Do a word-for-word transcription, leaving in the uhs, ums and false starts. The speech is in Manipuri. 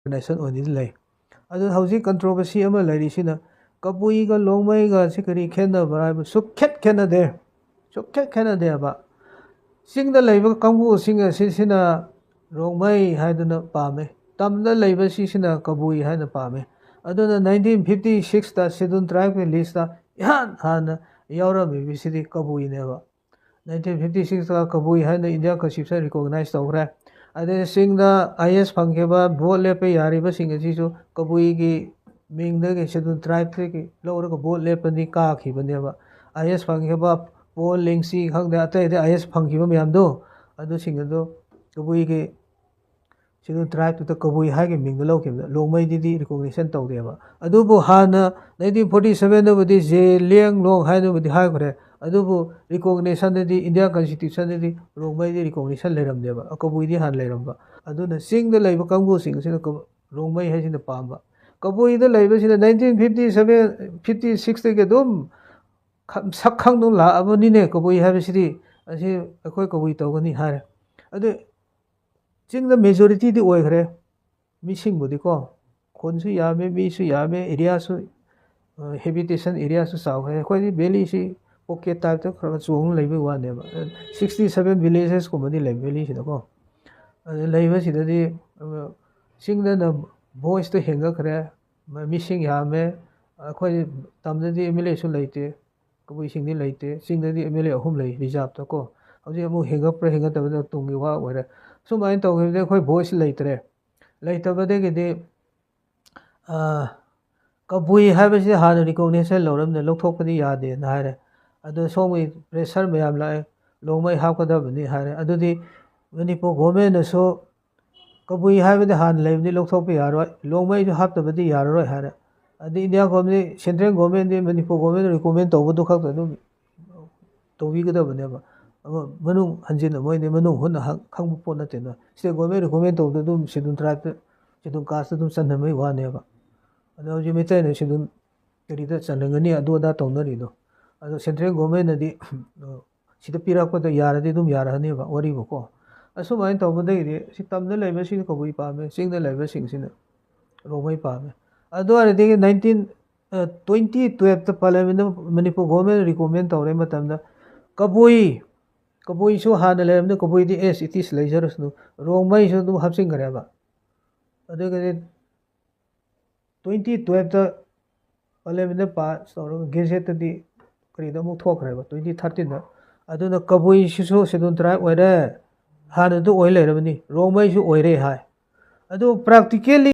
ꯔꯤꯀꯣꯛꯅꯥꯏꯖꯦꯁꯟ ꯑꯣꯏꯅꯗꯤ ꯂꯩ꯫ ꯑꯗꯨ ꯍꯧꯖꯤꯛ ꯀꯟꯇ꯭ꯔꯣꯚꯔꯁꯤ ꯑꯃ ꯂꯩꯔꯤꯁꯤꯅ ꯀꯕꯨꯏꯒ ꯂꯣꯡꯃꯩꯒ ꯁꯤ ꯀꯔꯤ ꯈꯦꯠꯅꯕ꯭ꯔꯥ ꯍꯥꯏꯕ, ꯁꯨꯛꯈꯦꯠ ꯈꯦꯠꯅꯗꯦ꯫ ꯁꯨꯛꯈꯦꯠ ꯈꯦꯠꯅꯗꯦꯕ꯫ ꯆꯤꯡꯗ ꯂꯩꯕ ꯀꯥꯡꯕꯨꯁꯤꯡ ꯑꯁꯤꯁꯤꯅ ꯔꯣꯡꯃꯩ ꯍꯥꯏꯗꯨꯅ ꯄꯥꯝꯃꯦ꯫ ꯇꯝꯗ ꯂꯩꯕꯁꯤꯁꯤꯅ ꯀꯕꯨꯏ ꯍꯥꯏꯅ ꯄꯥꯝꯃꯦ꯫ ꯑꯗꯨꯅ ꯅꯥꯏꯟꯇꯤꯟ ꯐꯤꯐꯇꯤ ꯁꯤꯛꯁꯇ ꯁꯦꯗꯨꯜ ꯇ꯭ꯔꯥꯏꯕꯀꯤ ꯂꯤꯁꯇ ꯏꯍꯥꯟ ꯍꯥꯟꯅ ꯌꯥꯎꯔꯝꯃꯤꯕꯁꯤꯗꯤ ꯀꯕꯨꯏꯅꯦꯕ꯫ ꯅꯥꯏꯟꯇꯤꯟ ꯐꯤꯐꯇꯤ ꯁꯤꯛꯁꯇ ꯀꯕꯨꯏ ꯍꯥꯏꯅ ꯏꯟꯗꯤꯌꯥ ꯀꯟꯁꯇꯤꯇ꯭ꯌꯨꯁꯟ ꯔꯤꯀꯣꯛꯅꯥꯏꯖ ꯇꯧꯈ꯭ꯔꯦ꯫ ꯑꯗꯩ ꯆꯤꯡꯗ ꯑꯥꯏ ꯑꯦꯁ ꯐꯪꯈꯤꯕ, ꯚꯣꯠ ꯂꯦꯞꯄ ꯌꯥꯔꯤꯕꯁꯤꯡ ꯑꯁꯤꯁꯨ ꯀꯕꯨꯏꯒꯤ ꯃꯤꯡꯗꯒꯤ, ꯁꯦꯗꯨꯜ ꯇ꯭ꯔꯥꯏꯕꯇꯒꯤ ꯂꯧꯔꯒ ꯚꯣꯠ ꯂꯦꯞꯄꯅꯤ, ꯀꯥꯈꯤꯕꯅꯦꯕ꯫ ꯑꯥꯏ ꯑꯦꯁ ꯐꯪꯈꯤꯕ, ꯄꯣꯜ ꯂꯦꯡꯁꯤ ꯈꯪꯗꯦ, ꯑꯇꯩ ꯑꯇꯩ ꯑꯥꯏ ꯑꯦꯁ ꯐꯪꯈꯤꯕ ꯃꯌꯥꯝꯗꯣ, ꯑꯗꯨꯁꯤꯡ ꯑꯗꯣ ꯀꯕꯨꯏꯒꯤ ꯁꯦꯗꯨꯜ ꯇ꯭ꯔꯥꯏꯕꯇꯨꯗ ꯀꯕꯨꯏ ꯍꯥꯏꯒꯤ ꯃꯤꯡꯗ ꯂꯧꯈꯤꯕꯗ ꯂꯣꯡꯃꯩꯗꯨꯗꯤ ꯔꯤꯀꯣꯛꯅꯤꯁꯟ ꯇꯧꯗꯦꯕ꯫ ꯑꯗꯨꯕꯨ ꯍꯥꯟꯅ ꯅꯥꯏꯟꯇꯤꯟ ꯐꯣꯔꯇꯤ ꯁꯚꯦꯟꯗꯕꯨꯗꯤ ꯖꯦ ꯂꯦꯡ ꯂꯣꯡ ꯍꯥꯏꯅꯕꯨꯗꯤ ꯍꯥꯏꯈ꯭ꯔꯦ, ꯑꯗꯨꯕꯨ ꯔꯤꯀꯣꯛꯅꯤꯁꯟꯗꯗꯤ, ꯏꯟꯗꯤꯌꯥ ꯀꯟꯁꯇꯤꯇ꯭ꯌꯨꯁꯟꯗꯗꯤ ꯔꯣꯡꯃꯩꯗꯤ ꯔꯤꯀꯣꯛꯅꯤꯁꯟ ꯂꯩꯔꯝꯗꯦꯕ, ꯀꯕꯨꯏꯗꯤ ꯍꯥꯟꯅ ꯂꯩꯔꯝꯕ꯫ ꯑꯗꯨꯅ ꯆꯤꯡꯗ ꯂꯩꯕ ꯀꯥꯡꯕꯨꯁꯤꯡ ꯑꯁꯤꯅ ꯀꯕꯨ-, ꯔꯣꯡꯃꯩ ꯍꯥꯏꯁꯤꯅ ꯄꯥꯝꯕ꯫ ꯀꯕꯨꯏꯗ ꯂꯩꯕꯁꯤꯅ ꯅꯥꯏꯟꯇꯤꯟ ꯐꯤꯐꯇꯤ ꯁꯚꯦꯟ, ꯐꯤꯐꯇꯤ ꯁꯤꯛꯁꯇꯒꯤ ꯑꯗꯨꯝ ꯈ-, ꯁꯛ ꯈꯪꯗꯨꯅ ꯂꯥꯛꯑꯕꯅꯤꯅꯦ꯫ ꯀꯕꯨꯏ ꯍꯥꯏꯕꯁꯤꯗꯤ ꯑꯁꯤ ꯑꯩꯈꯣꯏ ꯀꯕꯨꯏ ꯇꯧꯒꯅꯤ ꯍꯥꯏꯔꯦ꯫ ꯑꯗꯨ ꯆꯤꯡꯗ ꯃꯦꯖꯣꯔꯤꯇꯤꯗꯤ ꯑꯣꯏꯈ꯭ꯔꯦ ꯃꯤꯁꯤꯡꯕꯨꯗꯤꯀꯣ꯫ ꯈꯨꯟꯁꯨ ꯌꯥꯝꯃꯦ, ꯃꯤꯁꯨ ꯌꯥꯝꯃꯦ, ꯑꯦꯔꯤꯌꯥꯁꯨ, ꯑ, ꯍꯦꯕꯤꯇꯦꯁꯟ ꯑꯦꯔꯤꯌꯥꯁꯨ ꯆꯥꯎꯈ꯭ꯔꯦ꯫ ꯑꯩꯈꯣꯏꯗꯤ ꯚꯦꯂꯤꯁꯤ ꯄꯣꯀꯦꯠ ꯇꯥꯏꯞꯇ ꯈꯔ ꯈꯔ ꯆꯣꯡꯉ ꯂꯩꯕꯒꯤ ꯋꯥꯅꯦꯕ꯫ ꯁꯤꯛꯁꯇꯤ ꯁꯚꯦꯟ ꯚꯤꯂꯦꯖꯦꯁꯀꯨꯝꯕꯗꯤ ꯂꯩ ꯚꯦꯂꯤꯁꯤꯗꯀꯣ꯫ ꯑꯗꯨ ꯂꯩꯕꯁꯤꯗꯗꯤ, ꯑ, ꯆꯤꯡꯗꯅ ꯚꯣꯏꯁꯇꯣ ꯍꯦꯟꯒꯠꯈ꯭ꯔꯦ, ꯃ-, ꯃꯤꯁꯤꯡ ꯌꯥꯝꯃꯦ꯫ ꯑꯩꯈꯣꯏ ꯇꯝꯗꯗꯤ ꯑꯦꯝ ꯑꯦꯜ ꯑꯦꯁꯨ ꯂꯩꯇꯦ, ꯀꯕꯨꯏꯁꯤꯡꯗꯤ ꯂꯩꯇꯦ꯫ ꯆꯤꯡꯗꯗꯤ ꯑꯦꯝ ꯑꯦꯜ ꯑꯦ ꯑꯍꯨꯝ ꯂꯩ ꯔꯤꯖꯥꯕꯇꯀꯣ꯫ ꯍꯧꯖꯤꯛ ꯑꯃꯨꯛ ꯍꯦꯟꯒꯠꯄ꯭ꯔꯥ ꯍꯦꯟꯒꯠꯇꯕꯗ ꯇꯨꯡꯒꯤ ꯋꯥ ꯑꯣꯏꯔꯦ꯫ ꯁꯨꯃꯥꯏꯅ ꯇꯧꯈꯤꯕꯗꯒꯤ ꯑꯩꯈꯣꯏ ꯚꯣꯏꯁ ꯂꯩꯇ꯭ꯔꯦ꯫ ꯂꯩꯇꯕꯗꯒꯤꯗꯤ, ꯑ, ꯀꯕꯨꯏ ꯍꯥꯏꯕꯁꯤ ꯍꯥꯟꯅ ꯔꯤꯀꯣꯛꯅꯤꯁꯟ ꯂꯧꯔꯝꯅ ꯂꯧꯊꯣꯛꯄꯗꯤ ꯌꯥꯗꯦꯅ ꯍꯥꯏꯔꯦ꯫ ꯑꯗꯣ ꯁꯣꯝꯒꯤ ꯄ꯭ꯔꯦꯁꯔ ꯃꯌꯥꯝ ꯂꯥꯛꯑꯦ, ꯂꯣꯡꯃꯩ ꯍꯥꯞꯀꯗꯕꯅꯤ ꯍꯥꯏꯔꯦ꯫ ꯑꯗꯨꯗꯤ ꯃꯅꯤꯄꯨꯔ ꯒꯣꯔꯃꯦꯟꯅꯁꯨ ꯀꯕꯨꯏ ꯍꯥꯏꯕꯗꯤ ꯍꯥꯟꯅ ꯂꯩꯕꯅꯤ, ꯂꯧꯊꯣꯛꯄ ꯌꯥꯔꯣꯏ, ꯂꯣꯡꯃꯩꯁꯨ ꯍꯥꯞꯇꯕꯗꯤ ꯌꯥꯔꯔꯣꯏ ꯍꯥꯏꯔꯦ꯫ ꯑꯗꯩ ꯏꯟꯗꯤꯌꯥ ꯒꯣꯔꯃꯦꯟ, ꯁꯦꯟꯇ꯭ꯔꯦꯜ ꯒꯣꯔꯃꯦꯟꯗꯤ ꯃꯅꯤꯄꯨꯔ ꯒꯣꯔꯃꯦꯟꯅ ꯔꯤꯀꯣꯃꯦꯟ ꯇꯧꯕꯗꯨ ꯈꯛꯇ ꯑꯗꯨꯝ ꯇꯧꯕꯤꯒꯗꯕꯅꯦꯕ꯫ ꯑꯃ ꯃꯅꯨꯡ ꯍꯟꯖꯤꯟꯅ ꯃꯣꯏꯗꯤ ꯃꯅꯨꯡ ꯍꯨꯠꯅ ꯍꯪ-, ꯈꯪꯕ ꯄꯣꯠ ꯅꯠꯇꯦꯅ꯫ ꯁ꯭ꯇꯦꯠ ꯒꯣꯔꯃꯦꯟ ꯔꯤꯀꯣꯃꯦꯟ ꯇꯧꯕꯗ ꯑꯗꯨꯝ ꯁꯦꯗꯨꯜ ꯇ꯭ꯔꯥꯏꯕꯇ, ꯁꯦꯗꯨꯜ ꯀꯥꯁꯇ ꯑꯗꯨꯝ ꯆꯟꯍꯟꯕꯒꯤ ꯋꯥꯅꯦꯕ꯫ ꯑꯗꯣ ꯍꯧꯖꯤꯛ ꯃꯩꯇꯩꯅ ꯁꯦꯗꯨꯜ ꯀꯔꯤꯗ ꯆꯜꯍꯟꯒꯅꯤ, ꯑꯗꯨ ꯑꯗꯥ ꯇꯧꯅꯔꯤꯗꯣ꯫ ꯑꯗꯣ ꯁꯦꯟꯇ꯭ꯔꯦꯜ ꯒꯣꯔꯃꯦꯟꯅꯗꯤ, ꯑ, ꯁꯤꯗ ꯄꯤꯔꯛꯄꯗ ꯌꯥꯔꯗꯤ ꯑꯗꯨꯝ ꯌꯥꯔꯛꯑꯅꯦꯕ ꯋꯥꯔꯤꯕꯨꯀꯣ꯫ ꯑꯁꯨꯃꯥꯏꯅ ꯇꯧꯕꯗꯒꯤꯗꯤ ꯁꯤ ꯇꯝꯗ ꯂꯩꯕꯁꯤꯡꯅ ꯀꯕꯨꯏ ꯄꯥꯝꯃꯦ, ꯆꯤꯡꯗ ꯂꯩꯕꯁꯤꯡꯁꯤꯅ ꯔꯣꯡꯃꯩ ꯄꯥꯝꯃꯦ꯫ ꯑꯗꯨ ꯑꯣꯏꯔꯗꯤ nineteen twenty twelveꯇ Parliamentꯅ Manipur government recommend ꯇꯧꯔꯦ ꯃꯇꯝꯗ ꯀꯕꯨꯏ ꯀꯕꯨꯏꯁꯨ ꯍꯥꯟꯅ ꯂꯩꯔꯝꯕꯅꯤ, ꯀꯕꯨꯏꯗꯤ as it is ꯂꯩꯖꯔꯁꯅꯨ, ꯔꯣꯡꯃꯩꯁꯨ ꯑꯗꯨꯝ ꯍꯥꯞꯆꯤꯟꯈ꯭ꯔꯦꯕ꯫ ꯑꯗꯨꯒꯗꯤ twenty twelveꯇ Parliamentꯅ pass ꯇꯧꯔꯒ Gazetteꯇꯗꯤ ꯀꯔꯤꯗ ꯑꯃꯨꯛ ꯊꯣꯛꯈ꯭ꯔꯦꯕ twenty thirteenꯗ꯫ ꯑꯗꯨꯅ ꯀꯕꯨꯏꯁꯤꯁꯨ Scheduled Tribe ꯑꯣꯏꯔꯦ, ꯍꯥꯟꯅꯗꯨ ꯑꯣꯏ ꯂꯩꯔꯕꯅꯤ, ꯔꯣꯡꯃꯩꯁꯨ ꯑꯣꯏꯔꯦ ꯍꯥꯏ꯫ ꯑꯗꯨ practically